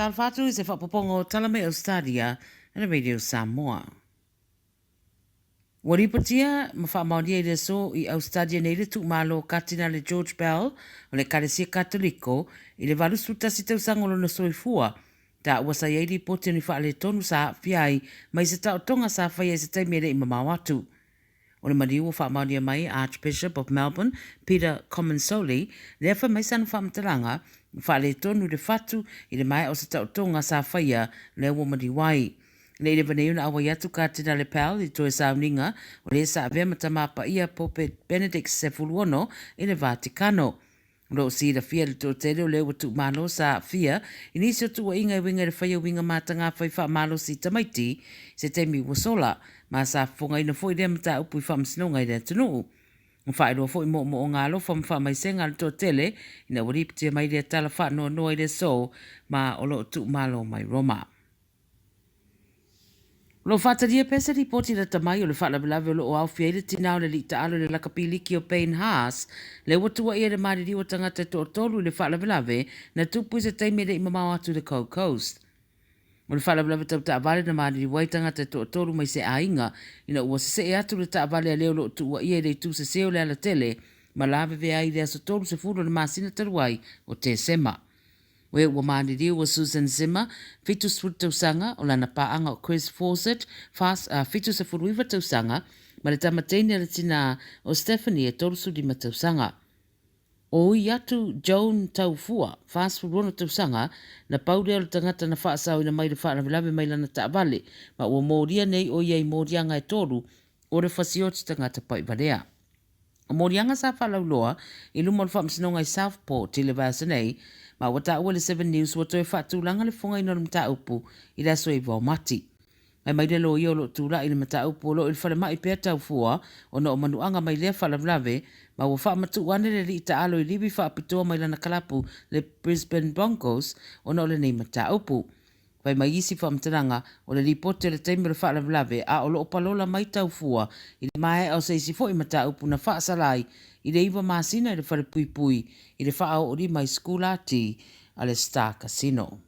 Talofa atu i se faaopoopoga o tala mai Ausetalia a le Radio Samoa. Ua lipotia ma faamaonia i le aso i Ausetalia nei le tuumalo o Katinale George Bell o le Ekalesia Katoliko i le 81 tausaga o lona soifua, taua sa i ai lipoti o ni faaletonu sa aafia ai mai se taotoga sa faia i se taimi e le i mamao atu. O le maliu ua faamaonia mai Archbishop of Melbourne Peter Comensoli lea fai mai sana faamatalaga ua faaletonu le fatu i le maea o se taotoga sa faia lea ua maliu ai. Le i leva nei ona auai atu Katinale Pell i toe sauniga o le sa avea ma Tama Paia Pope Benedict XVI i le Vatikano. O lo o silafia e le toatele o lea ua tuumalo sa aafia i nisi o tuuaiga e uiga i le faia uiga matagafai faamalosi i tamaiti i se taimi ua sola, ma sa fofogaina foi lea mataupu i faamasinoga i le atunuu. Ua faailoa foi moomooga alofa ma faamaisega a le toatele ina ua lipotia mai lea tala faanoanoa i le aso ma o lo o tuumalo mai Roma. O lo o faatalia pea se lipoti lata mai o le faalavelave o lo o aofia ai le tina o le alii taalo i le lakapi liki o Payne Haas, lea ua tuuaia i le maliliu o tagata e toatolu i le faalavelave na tupu i se taimi e le i mamao atu i le Gold Coast. O le faalavelave tau taavale na maliliu ai tagata e toatolu mai se aiga ina ua sesee atu le taavale a le o lo o tuuaia i le itu sese o le alatele ma lavevea ai i le aso 30 o le masina talu ai o Tesema. Oe ua maliliu o Susan Zimmer, 70 tausaga, o lana paaga o Chris Fawcett, 79 tausaga, ma le tama teine a le tinā o Stephanie e 35 tausaga. O ui atu Joan Taufua, 46 tausaga, na pau lea o le tagata na faasaoina mai le faalavelave mai lana taavale, ma ua molia nei o ia i moliaga e tolu o le fasioti tagata paivalea. O moliaga sa faalauiloa i luma o le Faamasinoga i Southport i le vaiaso nei, ma ua taua e le Seven News ua toe faatulaga le fofogaina o le mataupu i le aso 9 o Mati. Fai mai le loia o lo o tulai i le mataupu o lo o i le falemai pea Taufua ona o manuaga mai lea faalavelave ma ua faamatuu ane le alii taalo i livi faapitoa mai lana kalapu le Brisbane Broncos ona o lenei mataupu. Fai mai isi faamatalaga, o le lipoti o le taimi o le faalavelave a o lo o palola mai Taufua i le maea o se isi foi mataupu na faasala ai i le iva masina i le falepuipui i le faaoolima i sikulati a le Star Casino.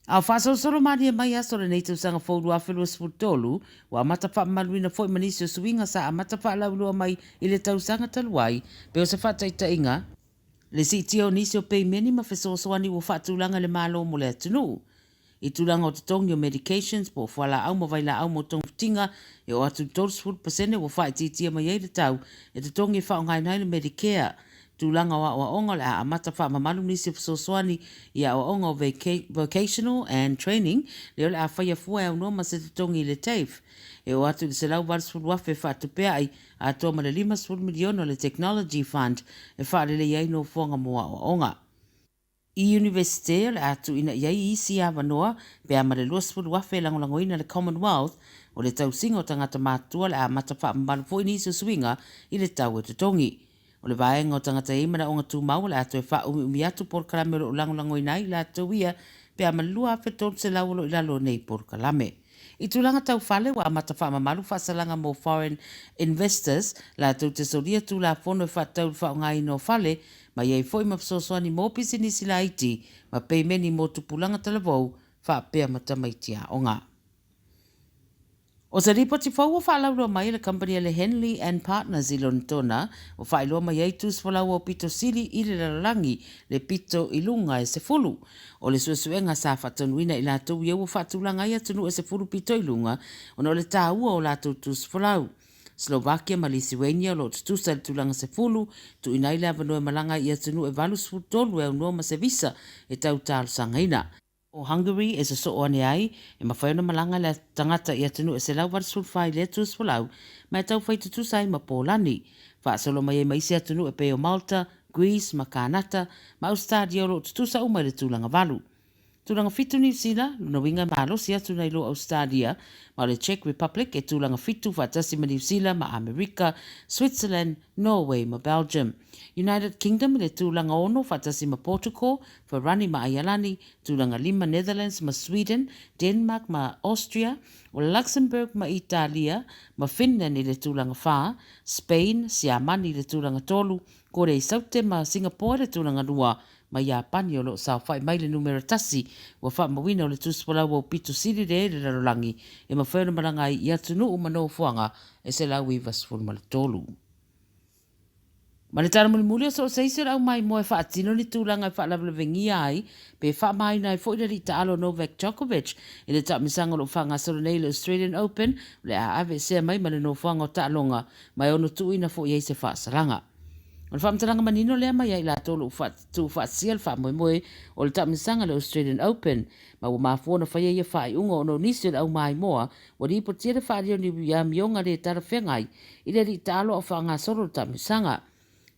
A o faasolosolo malie mai aso o lenei tausaga fou 2023, ua amata faamamaluina foi ma nisi o suiga sa amata faalauiloa mai i le tausaga talu ai, pei o se faataitaiga, Le siitia o nisi o peimeni ma fesoasoani ua faatulaga e le Malo mo le atunuu. I tulaga o totogi o medications po o fualaau ma vailaau mo togafitiga, e oo atu i le 30% ua faaitiitia mai ai le tau e totogi e faaaogaina ai le Medicare. Tulaga o aoaoga o le a amata faamamalu nisi o fesoasoani i aoaoga o Vocational and Training lea o le a faia fua e aunoa ma se totogi i le TAFE. E oo atu i le $180,000 e faatupeai atoa ma le $50 miliona o le Technology Fund e faaleleia ai nofoaga mo aoaoga. I Iunivesite, o le a tuuina i ai isi avanoa pe a ma le 20,000 e lagolagoina le Commonwealth o le tausiga o tagata matutua o le a amata faamamalu foi nisi o suiga i le tau e totogi. O le vaega o tagata e i ai manaoga tumau o le a toe faaumiumi atu polokalame o lo o lagolagoina ai i latou ia pe a ma le 2,300 o lo o i lalo o nei polokalame. I tulaga tau fale, ua amata faamamalu faasalaga mo foreign investors latou te solia tulafono e faatatau i le faaaogaina o fale, ma i ai foi ma fesoasoani mo pisinisi laiti ma peimeni mo tupulaga talavou faapea ma tamaiti aoga. O se lipoti fou ua faalauiloa mai e le kamupani a le Henley and Partners i Lonetona, ua faailoa mai ai tusifolau aupito sili i le lalolagi, le pito i luga e 10. O le suesuega sa faatonuina i latou ia ua faatulaga ai atunuu e 10 pito i luga ona o le taua o latou tusifolau. Slovakia ma Lithuania o lo o tutusa i le tulaga 10, tuuina ai le avanoa e malaga ai i atunuu e 83 e aunoa ma se visa e tau talosagaina. O Hungary e sosoo ane ai, e mafai ona malaga le tagata i atunuu e 184 i lea tusifolau ma e taufai tutusa ai ma Polani. Faasolo mai ai ma isi atunuu e pei o Malta, Greece ma Kanata, ma Ausetalia o lo o tutusa uma i le tulaga valu. Tulaga fitu Niu Sila, lona uiga e malosi atu nai lo Ausetalia, ma o le Czech Republic e tulaga fitu faatasi ma Niu Sila ma Amerika, Switzerland, Norway ma Belgium. United Kingdom i le tulaga ono faatasi ma Portugal, Farani ma Aialani, tulaga lima Netherlands ma Sweden, Denmark ma Austria, o Luxembourg ma Italia, ma Finland i le tulaga fa, Spain, Siamani i le tulaga tolu, Korea i Saute ma Singapore i le tulaga lua, ma Iapani o lo o saofai mai le numera tasi ua faamauina o le tusifolau aupito sili lea i le lalolagi e mafai ona malaga ai i atunuu ma nofoaga e 193. Ma le tala mulimuli o so o se isi o le aumaimoa e faatino ni tulaga e faalavelavegia ai pe faamaina ai foi le alii taalo Novak Djokovic i le taamilosaga o lo o faagasolo nei i le Australian Open o le a aveesea mai ma le nofoaga o taaloga ma e ono tuuina foi ai se faasalaga. O le faamatalaga manino lea mai ia i latou o lo o tuufaatasia le faamoemoe o le taamilosaga i le Australian Open ma ua mafua ona faia ia faaiuga ona o nisi o le aumaimoa ua lipotia le faaalia o ni amioga le talafeagai i le alii taalo a o faagasolo le taamilosaga.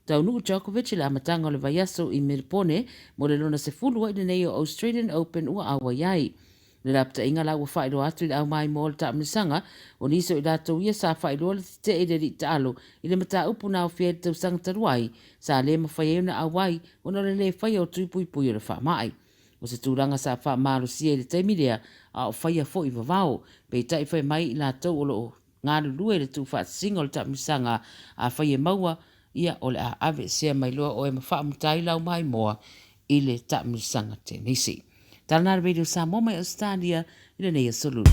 Taunuu Djokovic i le amataga o le vaiaso i Melipone mo le lona 10 ai lenei o Australian Open ua auai ai. O le lapataiga la ua faailoa atu i le aumaimoa o le taamilosaga, o nisi o i latou ia sa faailoa le tetee i le alii taalo i le mataupu na aofia ai le tausaga talu ai, sa le mafai ai ona auai ona o le le faia o tui puipui o le faamai. O se tulaga sa faamalosia i le taimi lea a o faia foi vavao, peitai fai mai i latou o lo o galulue i le tuufaatasiga o le taamilosaga, afai e maua, ia o le a aveesea mai loa oe ma faamuta ai lau maimoa i le taamilosaga tenisi. Tala na le Radio Samoa mai Ausetalia i lenei aso Lulu.